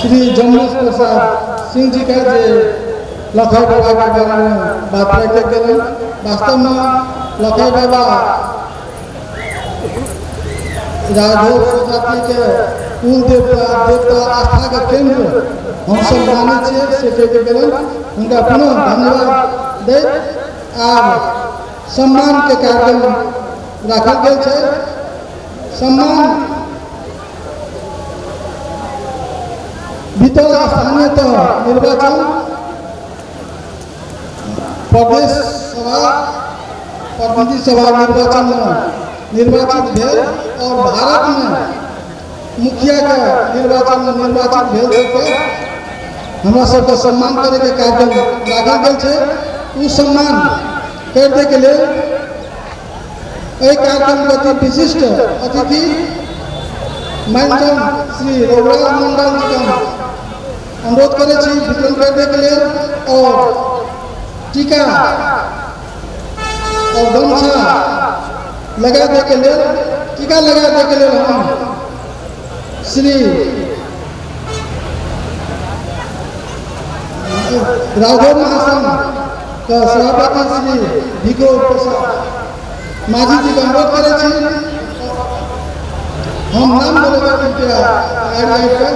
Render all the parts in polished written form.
श्री जमनेश प्रसाद सिंह जी के जे लखाई बाबा के बारे में बात राखि गेलनि। वास्तव में लखाई बाबा राघव स्वजाति के कुल देवता देवता आस्था के केंद्र हम सब मानै छियै से कहि के गेलनि। हुनका पुनः धन्यवाद दैत आब सम्मान के कार्यक्रम राखल गेल छै। सम्मान बीतल स्थानीय तह निर्वाचन प्रदेश सभा प्रतिनिधि सभा निर्वाचन में निर्वाचित भेल और भारत में मुखिया के निर्वाचन में निर्वाचित भेल सबके हमरा सबके सम्मान करे के कार्यक्रम राखल गेल छै। उ सम्मान कर दे के लेल एहि कार्यक्रम के अति विशिष्ट अतिथि माननीय श्री रघुराज मंडल जी के हम अनुरोध करै छी वितरण कर दे के लेल और टीका और गमछा लगा दे के लेल, टीका लगा दे के लेल हम श्री राघव महासंघ के सभापति श्री भिको प्रसाद माझी जी के अनुरोध करै छी। हम नाम बोलेबै कृपया आबि आबि कऽ।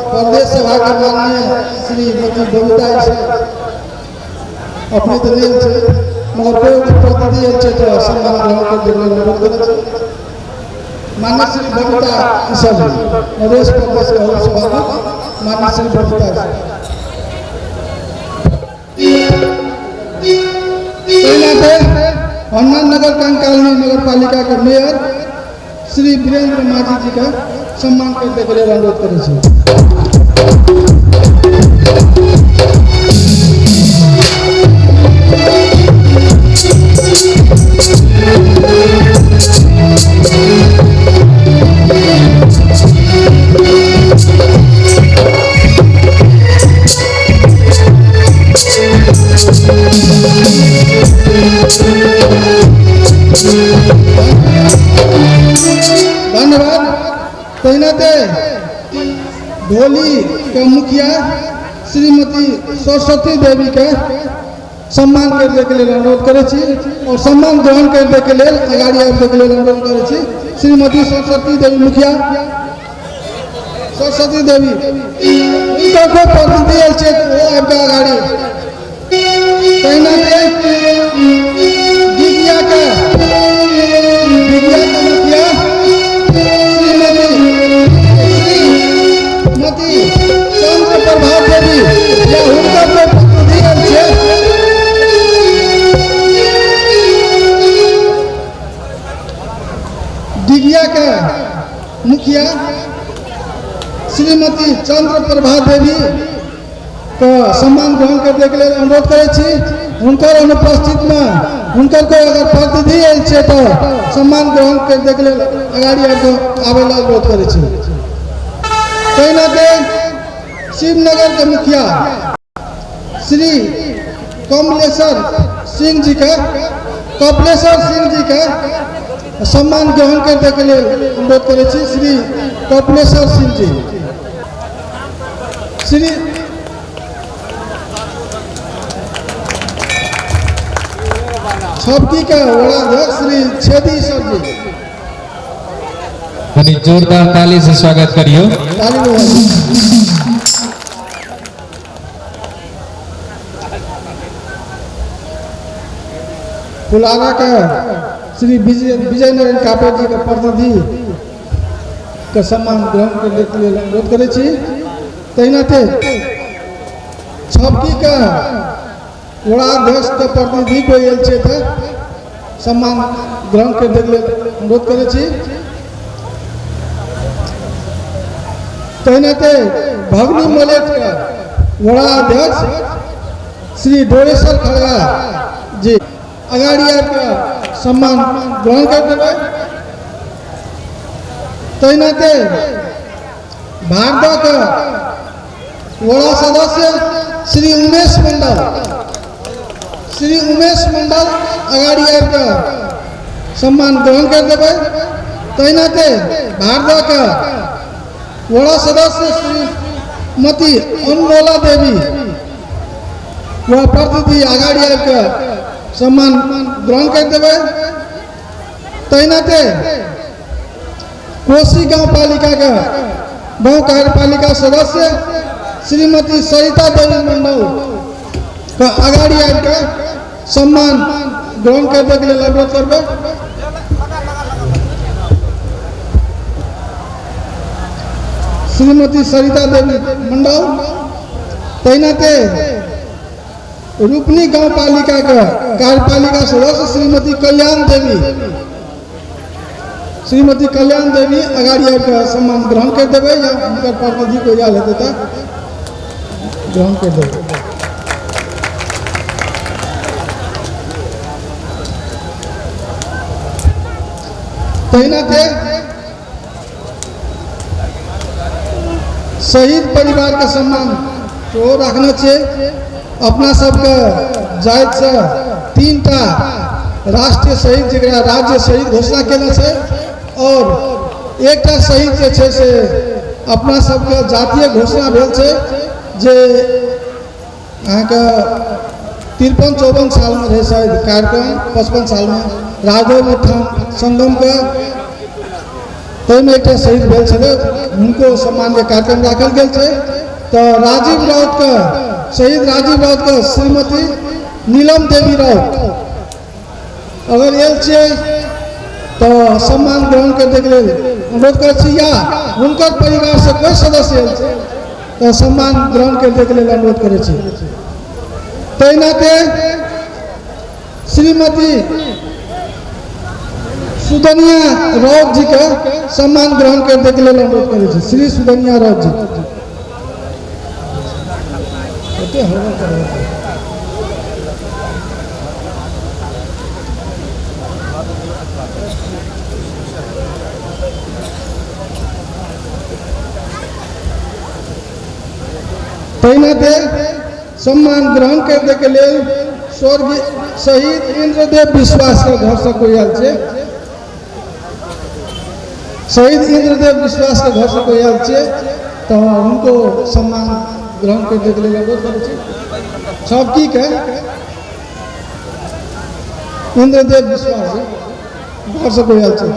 प्रदेश सभा के माननीय श्रीमती बबीता जी अपने तो नहीं छै मगर कोई प्रतिनिधि छै तो सम्मान ग्रहण कर देने अनुरोध करै छी। माननीय श्री बबीता ईसर जी मधेश प्रदेश के सभामुख माननीय श्री बबीता जी। हनुमान नगर कंकालनी नगर पालिका के मेयर श्री वीरेंद्र माझी जी का सम्मान करने के लिए अनुरोध करै छी। धन्यवाद। तहिना ते ढोली के मुखिया श्रीमती सरस्वती देवी के सम्मान करने के लिए अनुरोध करै छी और सम्मान ग्रहण करने के लिए अगाड़ी आबि के लिए अनुरोध करै छी। श्रीमती सरस्वती देवी मुखिया सरस्वती देवी हुनकर कोइ प्रतिनिधि आयल छै तऽ ओ आबि कऽ अगाड़ी। तहिना ते डिगिया के मुखिया श्रीमती चंद्र प्रभा देवी या हुनकर कोइ प्रतिनिधि आयल छै। डिगिया के मुखिया श्रीमती चंद्र प्रभा देवी के सम्मान ग्रहण करने के लिए अनुरोध करै छी। हुनकर अनुपस्थित में हुनकर कोई अगर प्रतिनिधि आयल छै तो सम्मान ग्रहण करने के लिए अगाड़ी आबै ला अनुरोध करै छी। तहिना के शिवनगर के मुखिया श्री कमलेश्वर सिंह जी के कपिलेश्वर सिंह जी के सम्मान ग्रहण करने के लिए अनुरोध करै छी। श्री कपिलेश्वर सिंह जी श्री छपकी के वडाध्यक्ष श्री छेदी सर जी। कनी जोरदार ताली से स्वागत करियो। ताली बजाइए। फुलाना के श्री विजय नारायण कापड़ जी के प्रतिनिधि के सम्मान ग्रहण करने के लिए अनुरोध करै छी। तहिना ते छपकी के वडाध्यक्ष के प्रतिनिधि कोई आयल छै तऽ सम्मान ग्रहण करने के लिए अनुरोध करै छी। तहिना ते भगनी मलेट के वडाध्यक्ष श्री डोरेश्वर खड़गा जी अगाडि आबि कऽ सम्मान ग्रहण कर देबै। तहिना ते भारतक वडा सदस्य श्री उमेश मंडल, श्री उमेश मंडल अगाडि आबि कऽ सम्मान ग्रहण कर देबै। तहिना ते भारतक वडा सदस्य श्रीमती अनमोला देवी वह प्रतिनिधि अगाडि आबि कऽ सम्मान ग्रहण कर देबै। तहिना ते कोसी गाउँपालिका के गाउँ कार्यपालिका सदस्य श्रीमती सरिता देवी मंडल के अगाडि आबि कऽ सम्मान ग्रहण करबैके लेल अनुरोध करबै। श्रीमती सरिता देवी मंडल। तहिना ते रूपनी गाउँपालिका के कार्यपालिका सदस्य श्रीमती कल्याण देवी, श्रीमती कल्याण देवी अगाडि आबि कऽ सम्मान ग्रहण कर देबै या हुनकर प्रतिनिधि कोइ आयल हेतै तऽ ग्रहण कर देबै। तहिना ते शहीद परिवार के सम्मान सेहो राखने छियै। अपना सबके जातिसँ 3टा राष्ट्रीय शहीद जकरा राज्य शहीद घोषणा केने छै और एकटा शहीद जे छै से अपना सबके जातीय घोषणा भेल छै जे अहाँके 53-54 सालमे रहै शायद कार्यक्रम, 55 सालमे राघव ठाम संगमके ताहिमे एकटा शहीद भेल छलै, हुनको सम्मानके कार्यक्रम राखल गेल छै। तऽ राजीव राउतके, शहीद राजीव राउतके श्रीमती नीलम देवी राउत अगर आयल छियै तऽ सम्मान ग्रहण करैके लेल अनुरोध करै छी या हुनकर परिवारसँ कोइ सदस्य आयल छै तऽ सम्मान ग्रहण करैके लेल अनुरोध करै छी। तहिना ते श्रीमती सुदनिया राउत जी के सम्मान ग्रहण करैके लेल अनुरोध करै छी। श्री सुदनिया राउत जी। तहिना ते सम्मान ग्रहण करैके लेल स्वर्गीय शहीद इंद्रदेव विश्वास के घर से कोई आयल छै, शहीद इंद्रदेव विश्वास के घर से कोई आयल छै तऽ हुनको सम्मान ग्रहण करैके लेल अनुरोध करै छी। सब की के इंद्रदेव विश्वास घर से कोई आयल छै।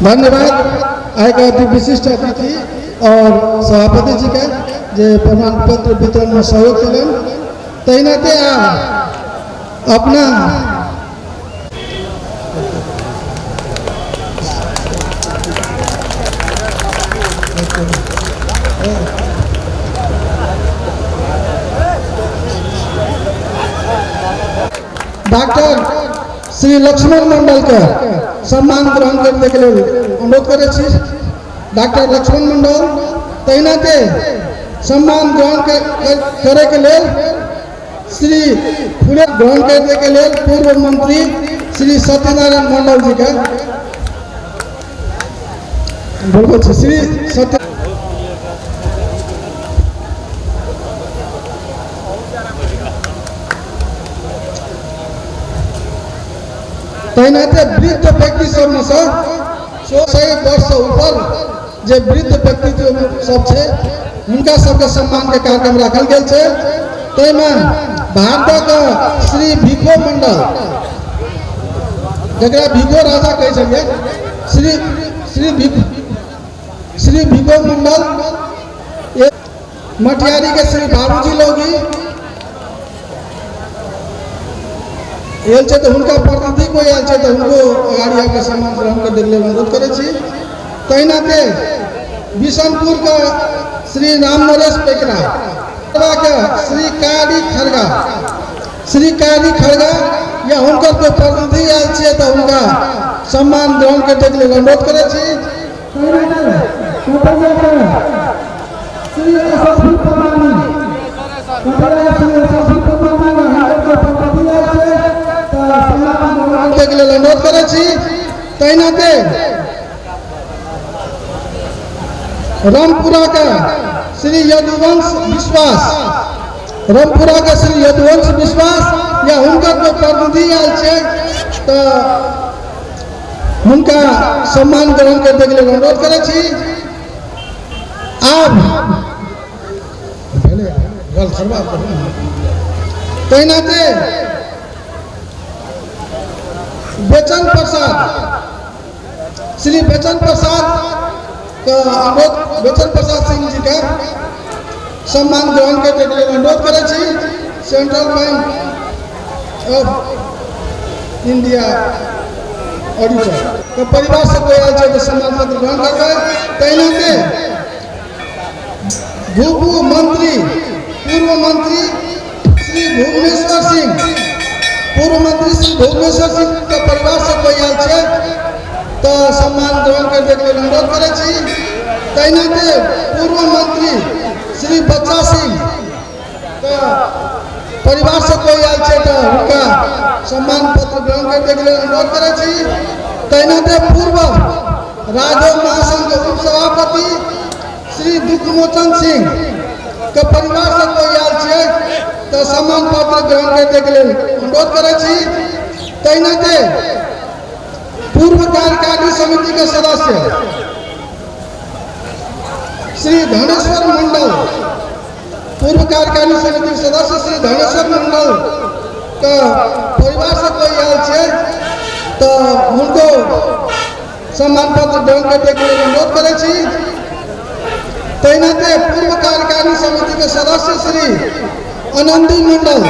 धन्यवाद आइ के अति विशिष्ट अतिथि और सभापति जी के जे प्रमाण पत्र वितरण में सहयोग केलनि। तहिना ते अपना डॉक्टर श्री लक्ष्मण मंडल के सम्मान ग्रहण करने के लिए अनुरोध करै छी। डॉक्टर लक्ष्मण मंडल। तहिना ते सम्मान ग्रहण करे के लेल श्री फूले ग्रहण करने के लेल पूर्व मंत्री श्री सत्यनारायण मंडल जी के बोलबै छी। श्री सत्य तहिनाते वृद्ध व्यक्ति सबमे सँ 100 वर्षसँ ऊपर जे वृद्ध व्यक्तित्व सब छै हुनका सबके सम्मानके कार्यक्रम राखल गेल छै। ताहिमे भारतक श्री भिखो मंडल, जकरा भिखो राजा कहै छलियै, श्री श्री श्री भिखो मंडल, मटियारी के श्री बाबूजी लोगी आयल छै तऽ हुनका प्रतिनिधि कोइ आयल छै तऽ हुनको अगाडि आबिके सम्मान ग्रहण कऽ लेल अनुरोध करै छी। तहिनाते बिशनपुर के श्री राम नरेश पेकरा के श्री कारी खड़गा, श्री कारी खड़गा या हुनकर कोइ प्रतिनिधि आयल छियै तऽ हुनका सम्मान ग्रहण करैके लेल अनुरोध करै छी। लेल अनुरोध करै छी। तहिनाते रामपुरा के श्री यदुवंश विश्वास, रामपुरा के श्री यदुवंश विश्वास या हुनकर कोइ प्रतिनिधि आयल छै तऽ हुनका सम्मान ग्रहण करैके लेल अनुरोध करै छी। आब तहिनाते बेचन प्रसाद, श्री बेचन प्रसाद के अनुरोध, बेचन प्रसाद सिंह जी के सम्मान ग्रहण करैके लेल अनुरोध करै छी। Central bank of India auditor के परिवार से कोइ आयल छै तऽ सम्मान पत्र ग्रहण करबै। तहिनाते भूपू मंत्री, पूर्व मंत्री श्री भुवनेश्वर सिंह, पूर्व मंत्री श्री भुवनेश्वर सिंह के परिवार से कोइ आयल छै तऽ सम्मान ग्रहण करैके लेल अनुरोध करै छी। तहिनाते पूर्व मंत्री श्री बच्चा सिंह के परिवार से कोइ आयल छै तऽ हुनका सम्मान पत्र ग्रहण करैके लेल अनुरोध करै छी। तहिनाते पूर्व राजो महासंघ के उपसभापति श्री दुखमोचन सिंह के परिवार से कोइ आयल छै तऽ सम्मान पत्र ग्रहण करैके लेल अनुरोध करै छी। तहिनाते पूर्व कार्यकारिणी समिति के सदस्य श्री धनेश्वर मंडल, पूर्व कार्यकारिणी समिति के सदस्य श्री धनेश्वर मंडल के परिवार से कोइ आयल छै तऽ हुनको सम्मान पत्र ग्रहण करैके लेल अनुरोध करै छी। तहिनाते पूर्व कार्यकारिणी समिति के सदस्य श्री आनंदी मंडल,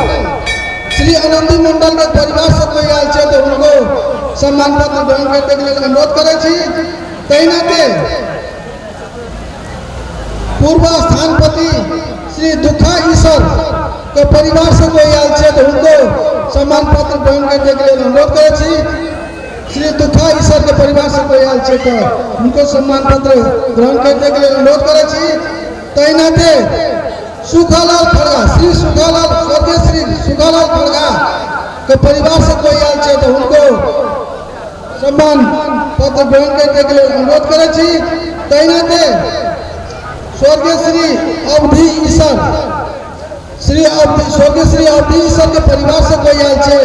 श्री आनंदी मंडल के परिवार से कोइ आयल छै तऽ हुनको सम्मान पत्र ग्रहण करैके लेल अनुरोध करै छी। तहिनाते पूर्व स्थानपति श्री दुखा ईश्वर के परिवार से कोइ आयल छै तऽ हुनको सम्मान पत्र ग्रहण करैके लेल अनुरोध करै छी। श्री दुखा ईश्वर के परिवार से कोइ आयल छै तऽ हुनको सम्मान पत्र ग्रहण करैके लेल अनुरोध करै छी। तहिनाते सुखालाल खड़गा, श्री सुखालाल, स्वर्गीय श्री सुखालाल खड़गा के परिवार से कोइ आयल छै तऽ हुनको सम्मान पत्र ग्रहण करैके लेल अनुरोध करै छी। तहिनाते स्वर्गीय श्री अवधि ईश्वर, श्री अवधि, स्वर्गीय श्री अवधि ईश्वर के परिवार से कोइ आयल छै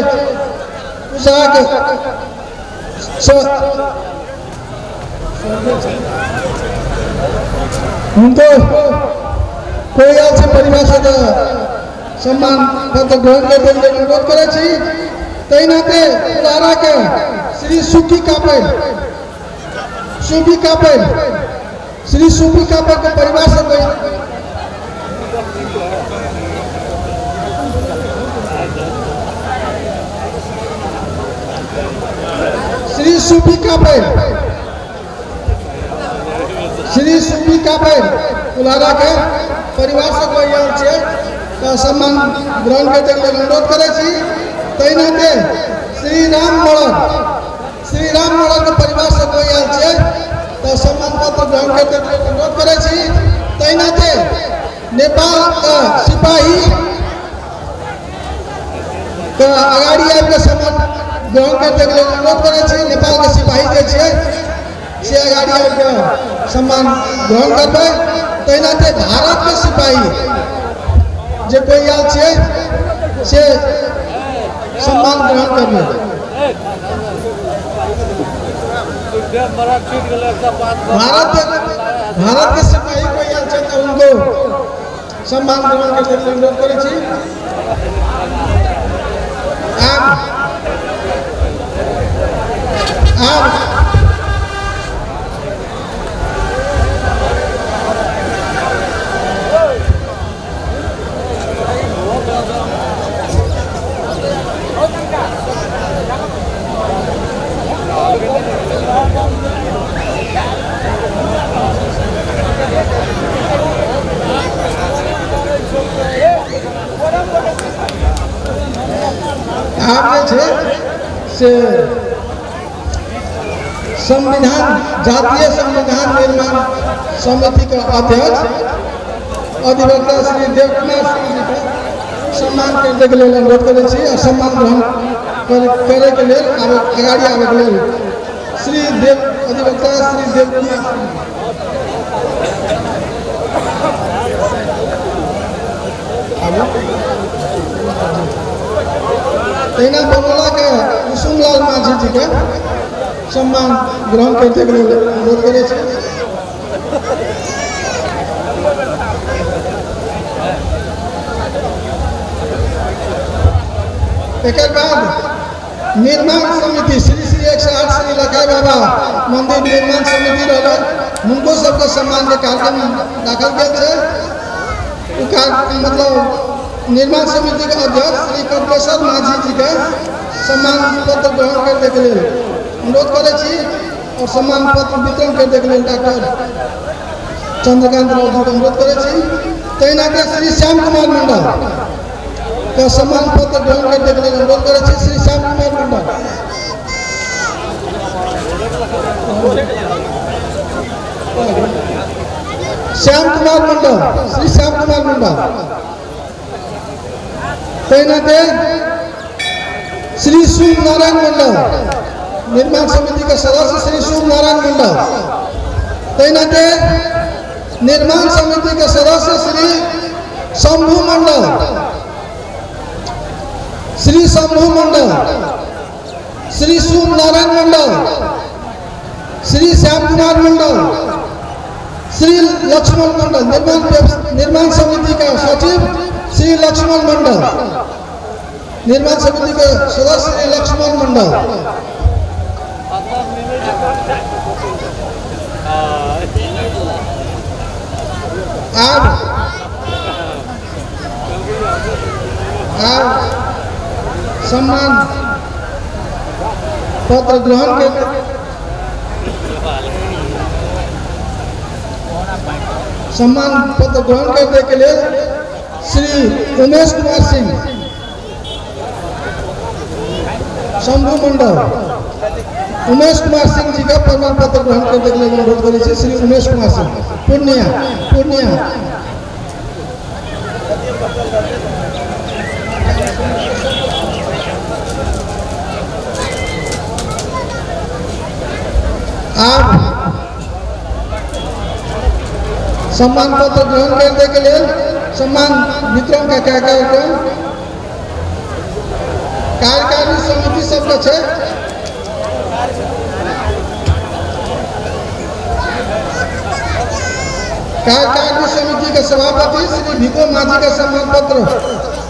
हुनको कोइ आयल छै परिवार से तऽ सम्मान पत्र ग्रहण करैके लेल अनुरोध करै छी। तहिनाते फुलहरा के श्री सुखी कापैल, सुबी कापैल, श्री सुबी कापैल के परिवार से कोइ श्री सुबी कापैल, श्री सुबी कापैल फुलहरा के परिवार से कोइ आयल छै तऽ सम्मान ग्रहण करैके लेल अनुरोध करै छी। तहिनाते श्री राम मड़र, श्री राम मड़र के परिवार से कोइ आयल छै तऽ सम्मान पत्र ग्रहण करैके लेल अनुरोध करै छी। तहिनाते नेपाल के सिपाही के अगाडि आबिके सम्मान ग्रहण करैके लेल अनुरोध करै छी। नेपाल के सिपाही जे छै से अगाडि आबिके सम्मान ग्रहण करबै। तहिनाते भारत के सिपाही जे कोइ आयल छै से सम्मान ग्रहण करबै। भारत भारत के सिपाही कोई आयल छै तऽ हुनको सम्मान ग्रहण करैके लेल अनुरोध करै छी। आब आब आब जे छै से संविधान जातीय संविधान निर्माण समिति के अध्यक्ष अधिवक्ता श्री देवकुमार सिंह जी के सम्मान करैके लेल अनुरोध करै छी आ सम्मान ग्रहण करैके लेल अगाडि आबैके लेल श्री देव अधिवक्ता श्री देवकुमार सिंह। आबू। तहिना बनौलाके कुसुमलाल माझी जी के सम्मान ग्रहण करैके लेल अनुरोध करै छी। एकर बाद निर्माण समिति श्री श्री 108 श्री लखाई बाबा मंदिर निर्माण समिति रहलै, हुनको सबके सम्मान के कार्यक्रम राखल गेल छै। ओ मतलब निर्माण समिति के अध्यक्ष श्री कपिलेश्वर माझी जी के सम्मान पत्र ग्रहण करैके लेल अनुरोध करै छी और सम्मान पत्र वितरण करैके लेल डॉक्टर चंद्रकांत राउत जी के अनुरोध करै छी। तहिना के श्री श्याम कुमार मंडल के सम्मान पत्र ग्रहण करैके लेल अनुरोध करै छी। श्री श्याम कुमार मंडल। श्याम कुमार मंडल, श्री श्याम कुमार मंडल। तहिना के श्री शुभ नारायण मंडल, निर्माण समिति के सदस्य श्री शुभ नारायण मंडल। तहिना के निर्माण समिति के सदस्य श्री शंभू मंडल, श्री शंभू मंडल, श्री शुभ नारायण मंडल, श्री श्याम कुमार मंडल, श्री लक्ष्मण मंडल, निर्माण समिति का सचिव श्री लक्ष्मण मंडल, निर्माण समिति के सदस्य श्री लक्ष्मण मंडल। आब आब सम्मान पत्र ग्रहण के सम्मान पत्र ग्रहण करने के लिए श्री उमेश कुमार सिंह, शंभू मंडल, उमेश कुमार सिंह जी का प्रमाण पत्र ग्रहण करने के लिए अनुरोध करै छी। श्री उमेश कुमार सिंह, पूर्णिया, पूर्णिया। आब सम्मान पत्र ग्रहण करने के लिए सम्मान वितरण का कार्यक्रम कार्यकारी समिति सबके छै। कार्यकारी समिति के सभापति श्री भिको माझी के सम्मान पत्र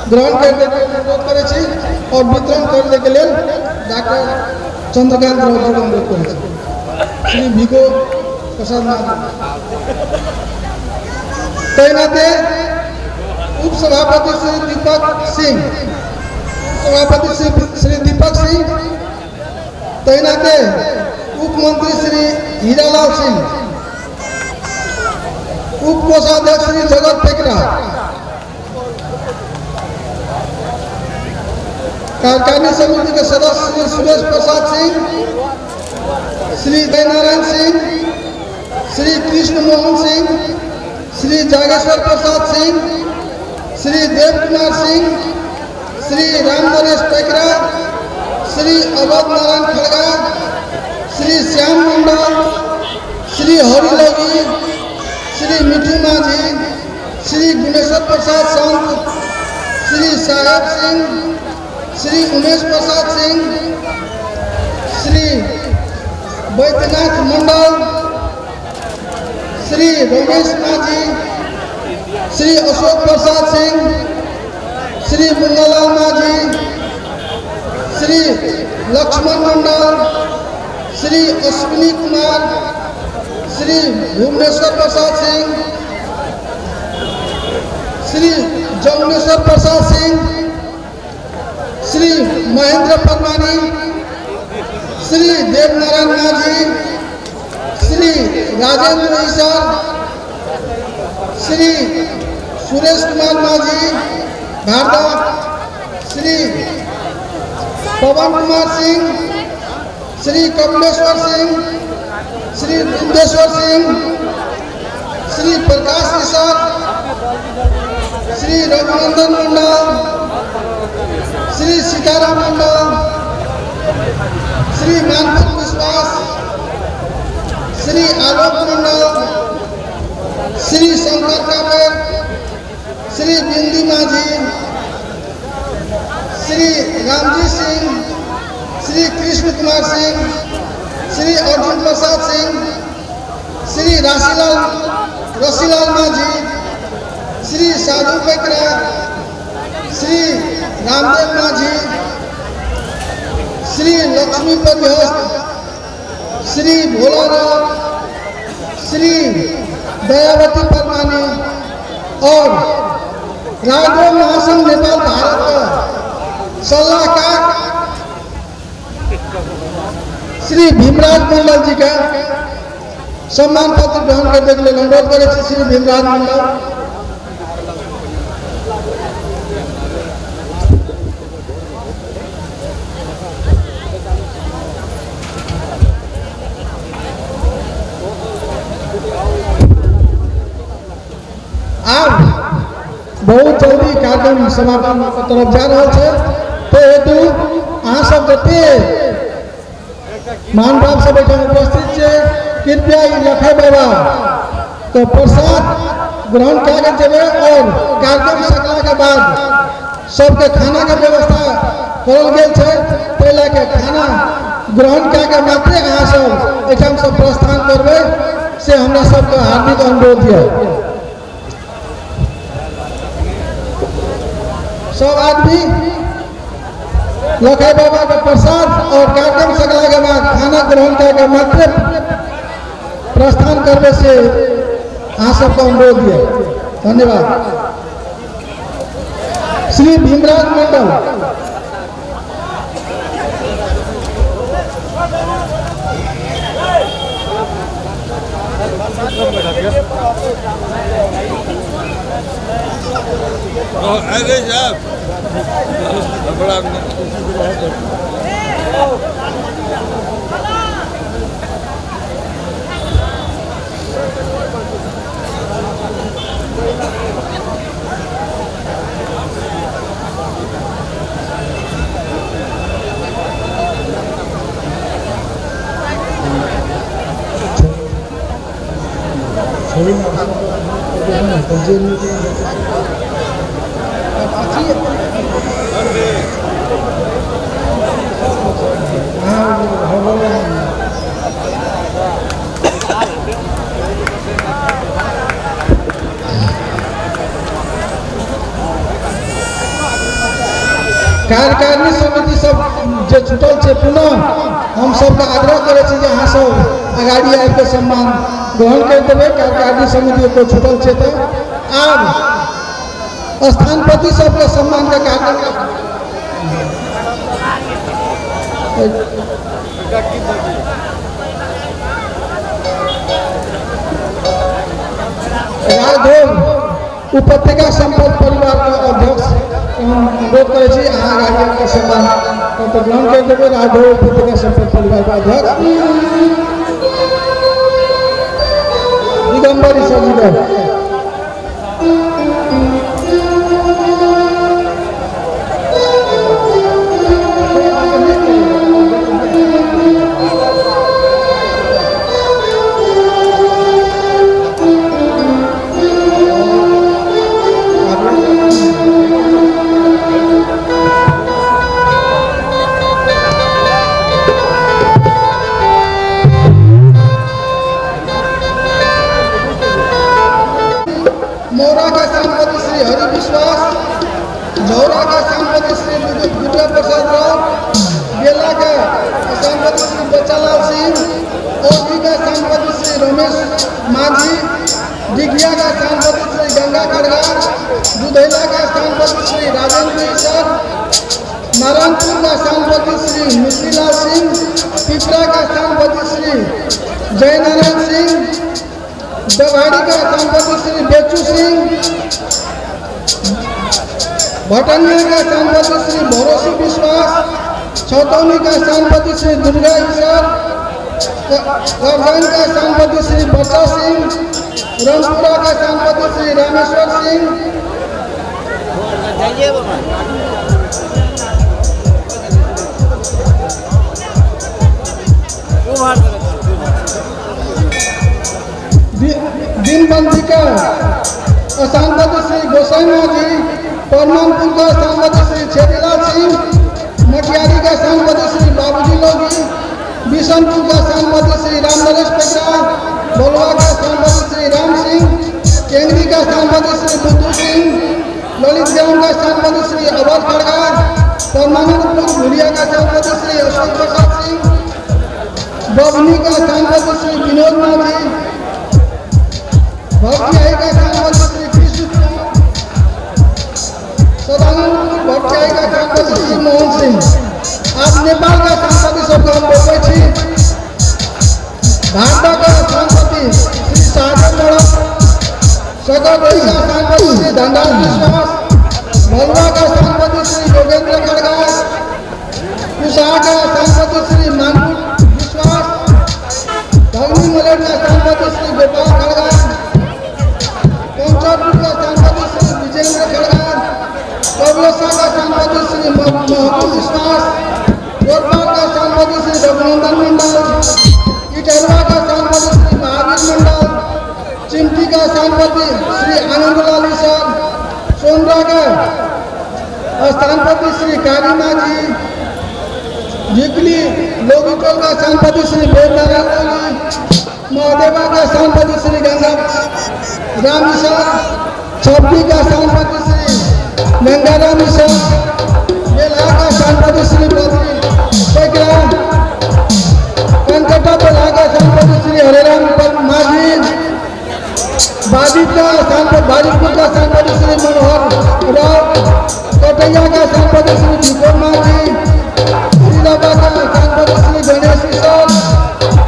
ग्रहण करने के अनुरोध करै छी और वितरण करने के लिए डॉक्टर चंद्रकांत राउत जी के अनुरोध करै छी। श्री भिको प्रसाद माझी। तैनाते उपसभापति श्री दीपक सिंह, सभापति श्री दीपक सिंह, तैनाते उपमंत्री श्री हीरालाल सिंह, उप कोषाध्यक्ष श्री जगत पेकरा, कार्यकारिणी समिति के सदस्य श्री सुरेश प्रसाद सिंह, श्री जयनारायण सिंह, श्री कृष्ण मोहन सिंह, श्री जागेश्वर प्रसाद सिंह, श्री देव कुमार सिंह, श्री राम नरेश पेकरा, श्री अवध नारायण खड़गा, श्री श्याम मंडल, श्री हरि लगी, श्री मिठू माझी, श्री गुणेश्वर प्रसाद संत, श्री साहेब सिंह, श्री उमेश प्रसाद सिंह, श्री बैद्यनाथ मंडल, श्री रमेश माझी, श्री अशोक प्रसाद सिंह, श्री मुन्नालाल माझी, श्री लक्ष्मण मंडल, श्री अश्विनी कुमार, श्री भुवनेश्वर प्रसाद सिंह, श्री जमुनेश्वर प्रसाद सिंह, श्री महेंद्र परमानी, श्री देवनारायण माझी, श्री राजेंद्र ईसर, श्री सुरेश कुमार माझी भारदा, श्री पवन कुमार सिंह, श्री कमलेश्वर सिंह, श्री बिंदेश्वर सिंह, श्री प्रकाश ईसर, श्री रघुनंदन मंडल, श्री सीताराम मंडल, श्री मानपुर विश्वास, श्री आलोक मंडल, श्री शंकर कावेर, श्री बिंदु माझी, श्री रामजी सिंह, श्री कृष्ण कुमार सिंह, श्री अर्जुन प्रसाद सिंह, श्री राशीलाल रसीलाल माझी, श्री साधु पैकरा, श्री रामदेव माझी, श्री लक्ष्मी परिहस्त, श्री भोलानाथ, श्री दयावती परमानी और राघव महासंघ नेपाल भारत का सलाहकार श्री भीमराज मंडल जी का सम्मान पत्र ग्रहण करने के लिए अनुरोध करै छी श्री भीमराज मंडल। आब बहुत जल्दी कार्यक्रम समापन के तरफ जा रहा है, तो हेतु अहाँ सब जते महानुभाव सब एहिठाम उपस्थित छै, कृपया ई लखै बाबा तो प्रसाद ग्रहण कए के जेबै और कार्यक्रम सकला के बाद सबके खाना के व्यवस्था करल गेल छै, ताहि लए के खाना ग्रहण कए के मात्रे अहाँ सब एहिठाम से प्रस्थान करबै से हमरा सबके हार्दिक अनुरोध यऽ। सब आदमी लखै बाबा के प्रसाद और कार्यक्रम सकला के बाद खाना ग्रहण करके मात्र प्रस्थान करबे से अहाँ सबके अनुरोध यऽ। धन्यवाद। श्री भीमराज मंडल। अरे साहब बड़ा कार्यकारिणी समिति सब जे छुटल छै पुनः हम सबके आग्रह करै छी जे अहाँ सब अगाडि आबि के सम्मान ग्रहण कर देबै। कार्यकारिणी समिति कोई छुटल छै तऽ आब स्थानपति सबके सम्मान के कार्यक्रम राघव उपत्यका संपर्क परिवार के अध्यक्ष हम अनुरोध करै छी अहाँ अगाडि आबि के सम्मान पत्र ग्रहण कर देबै। राघव उपत्यका संपर्क परिवार के अध्यक्ष दिगंबर ईश्वर जी के। स्थानपति श्री हरि विश्वास, झौरा का स्थानपति श्री दुर्गा प्रसाद राव, बेला का स्थानपति श्री बच्चालाल सिंह, औधी का स्थानपति श्री रमेश माझी, डिगिया का स्थानपति श्री गंगा खड़गा, दुधैला का स्थानपति श्री राजेंद्र सर, नारायणपुर का स्थानपति श्री मिश्रीलाल सिंह, पिपरा का स्थानपति श्री जयनारायण सिंह, दवाड़ी का स्थानपति श्री बेचू सिंह, भटनिया का स्थानपति श्री भरोसी विश्वास, छतौनी का स्थानपति श्री दुर्गा ईश्वर, करजन का स्थानपति श्री बच्चा सिंह, रंगपुरा का स्थानपति श्री रामेश्वर सिंह, दीनबंदी का स्थानपति श्री गोसाई माझी, परमानपुर का स्थानपति श्री छेदीलाल सिंह, मटियारी का स्थानपति श्री बाबूजी लोगी, बिशनपुर का स्थानपति श्री राम नरेश पेगरा, बलुआ का स्थानपति श्री राम सिंह, केंद्री का स्थानपति श्री बुद्धू सिंह, ललित ग्राम का स्थानपति श्री अवध खड़गा, परमानंदपुर भुलिया का स्थानपति श्री अशोक प्रसाद सिंह, बबनी का स्थानपति श्री विनोद माझी, भट्टियाही का स्थानपति श्री कृष्ण, सदानंदपुर भट्टियाही का स्थानपति श्री मोहन सिंह। आप नेपाल का स्थानपति सबके हम बोलै छी। भागवा का स्थानपति श्री सागर मड़क, सकरगढ़ी का स्थानपति श्री धनराज विश्वास, भलुआ का स्थानपति श्री योगेंद्र खड़गा, कुशा का स्थानपति श्री मानपुर विश्वास, धगनी मलेट का स्थानपति श्री गोपाल खड़गा, पंचरपुर का स्थानपति श्री विजेंद्र खड़गा, कबलसा का स्थानपति श्री महबूब विश्वास, गोरपाल का स्थानपति श्री रघुनंदन मंडल, इटरवा का स्थानपति श्री महावीर मंडल, चिमटी का स्थानपति श्री आनंदलाल सर, सोनरा का स्थानपति श्री काली माझी, झिकली लोगीटोल का स्थानपति श्री वेदनारायण लोगी, महादेवा का स्थानपति श्री गंगा राम सर, छपकी का स्थानपति श्री गंगाराम सर, बेला का स्थानपति श्री बद्री पैकरा, कनकटा बेला का स्थानपति श्री हरेराम माझी, बाजित का स्थानपति बाजितपुर का स्थानपति श्री मनोहर राव, कटैया का स्थानपति श्री भिकोर माझी, सिलाबा का स्थानपति श्री गणेश सर,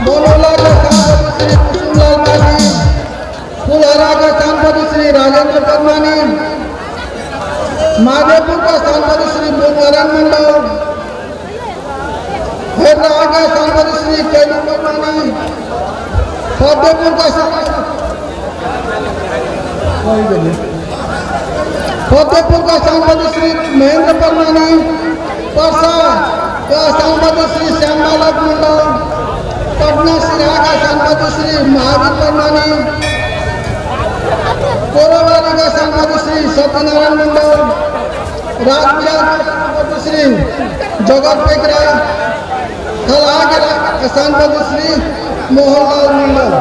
बनोला का स्थानपति श्री कुसुमलाल माझी, फुलहरा का स्थानपति श्री राजेंद्र परमानी, माधेपुर का स्थानपति श्री नारायण मंडल, हेररा का स्थानपति श्री कैलू परमानी, फतेहपुर का फतेहपुर का स्थानपति श्री महेंद्र परमानी, परसा का स्थानपति श्री श्याम बालक मंडल, पटना सिन्हा का स्थानपति श्री महावीर परमानी, कोराबारी का स्थानपति श्री सत्यनारायण मंडल, राजबिहार का स्थानपति श्री जगत पेकरा, खलहा के स्थानपति श्री मोहनलाल मंडल।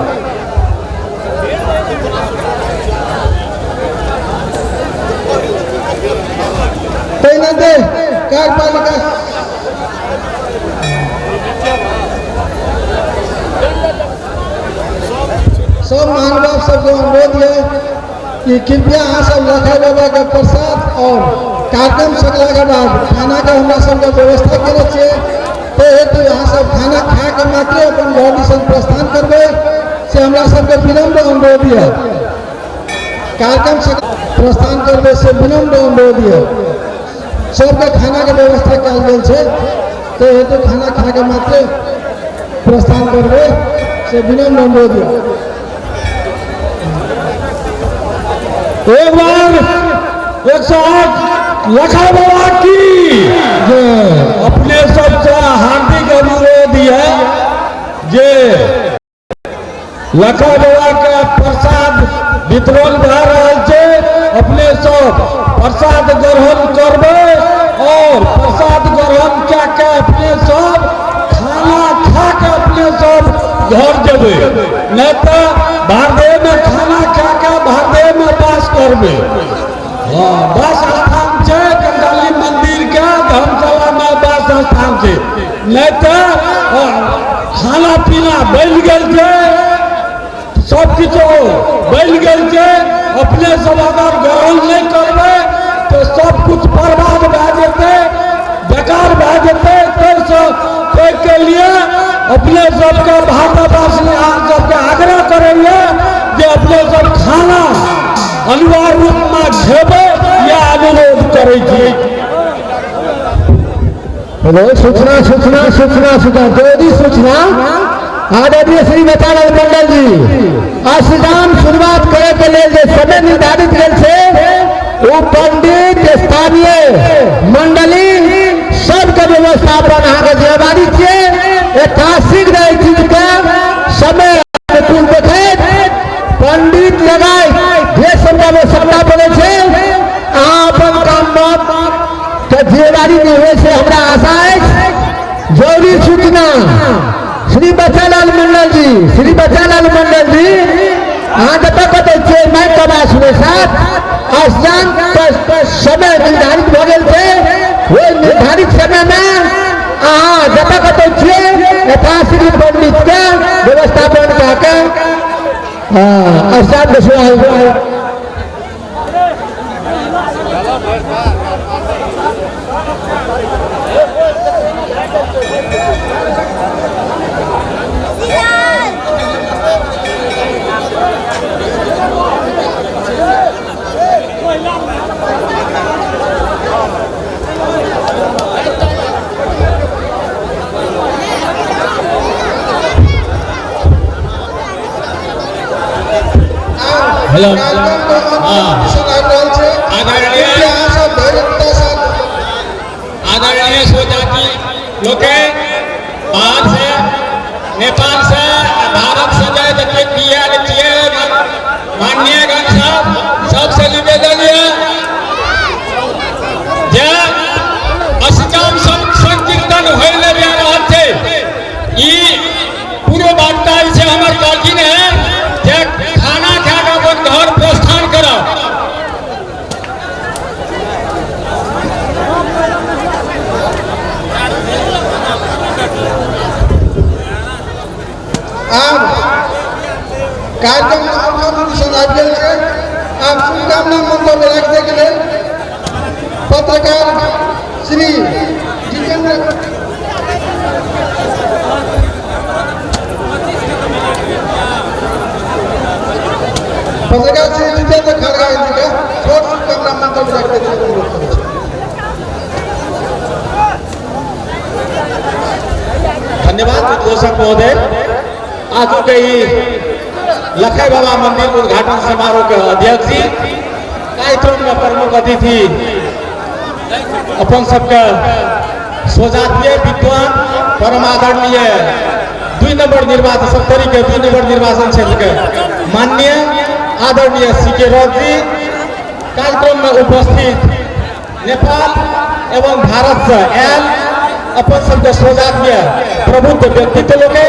तैनाते कार्यपालिका सब महानुभाव सबको अनुरोध है कि कृपया अहाँ सब लखाई बाबा के प्रसाद और कार्यक्रम सकला के बाद खाना के हमरा सबके व्यवस्था केने छियै, तो हेतु अहाँ सब खाना खा के मात्रे अपन घर दिसन प्रस्थान करबै से हमरा सबके विनम्र अनुरोध है। कार्यक्रम से प्रस्थान करबै से विनम्र अनुरोध है। सबके खाना के व्यवस्था कयल गेल छै, तो हेतु खाना खा के मात्रे प्रस्थान करबै से विनम्र अनुरोध है। एक बार 108 लखा बाबा की जय। अपने सबसे हार्दिक अनुरोध है जे लखा बाबा के प्रसाद वितरण भए रहल छै, अपने सब प्रसाद ग्रहण करबै और प्रसाद ग्रहण कए के अपने सब खाना खा के अपने सब घर जेबै, नहीं तो भारदे में खाना खा के भारदे में पास करबै। हँ, 10 स्थान छै कंकाली मंदिर के धर्मशाला में, 10 स्थान छै। नहि तऽ खाना पीना बनि गेल छै, सब किछु बनि गेल छै। अपने सब अगर ग्रहण नहि करबै तऽ सब कुछ बर्बाद भए जेतै, बेकार भए जेतै। ताहिसँ ताहिके लिए अपने सबके भारतवासी अहाँ सबके आग्रह करैए जे अपने सब खाना अनिवार्य रूपमे खेबै, या अनुरोध करै छी। हेलो, सूचना सूचना सूचना सूचना, जरूरी सूचना। आदरणीय श्री बचालाल मंडल जी, अष्टजाम शुरुआत करे के लेल जे समय निर्धारित गेल छै, ओ पंडित स्थानीय मंडली सबके व्यवस्थापन अहाँके जिम्मेवारी छियै। ऐतिहासिक एहि चीज के समय अनुकूल देखैत पंडित लगाय जे समय आवश्यकता पड़ै छै, अहाँ अपन काम के जिम्मेवारी निभे से हमरा आशा अछि। जरूरी सूचना, श्री बचालाल मंडल जी, श्री बचालाल मंडल जी, अहाँ जतऽ कतौ छियै, माइक के आवाज सुनै साथ अष्टजाम समय निर्धारित भऽ गेल छै। ओहि निर्धारित समय में अहाँ जतऽ कतौ छियै, यथाशीघ्र पंडित के व्यवस्थापन कऽ के अष्टजाम के शुरुआत। हेलो। आबि रहल छै। आदरणीय कृपया अहाँ सब धैर्यता साथ। आदरणीय स्वजाति लोके, बाहर से, नेपाल से, भारत से जाए जते आयल छियै, माननीय गण सब, सबसे निवेदन ये जे अष्टजाम संकीर्तन होइ लए जा रहल छै। ई पूर्व वार्ता जे छै हमर कहलखिन है जे खाना खा कऽ अपन घर प्रस्थान करब। आब कार्यक्रम कंक्लूजन आबि गेल छै। आब शुभकामना मंतव्य राखि दैके लेल पत्रकार श्री जितेंद्र, पत्रकार श्री जितेंद्र खड़गा जी के छोट शुभकामना मंतव्य राखि दैके लेल अनुरोध करै छी। धन्यवाद उद्घोषक महोदय। आजुके ई लखई बाबा मंदिर उद्घाटन समारोह के अध्यक्ष जी, कार्यक्रम में प्रमुख अतिथि अपन सबके स्वजातीय विद्वान परम आदरणीय 2 नंबर निर्वाचन सप्तरी के 2 नंबर निर्वाचन क्षेत्र के माननीय आदरणीय सी के रौत जी, कार्यक्रम में उपस्थित नेपाल एवं भारत से आयल अपन सबके स्वजातीय प्रबुद्ध व्यक्तित्व लोके,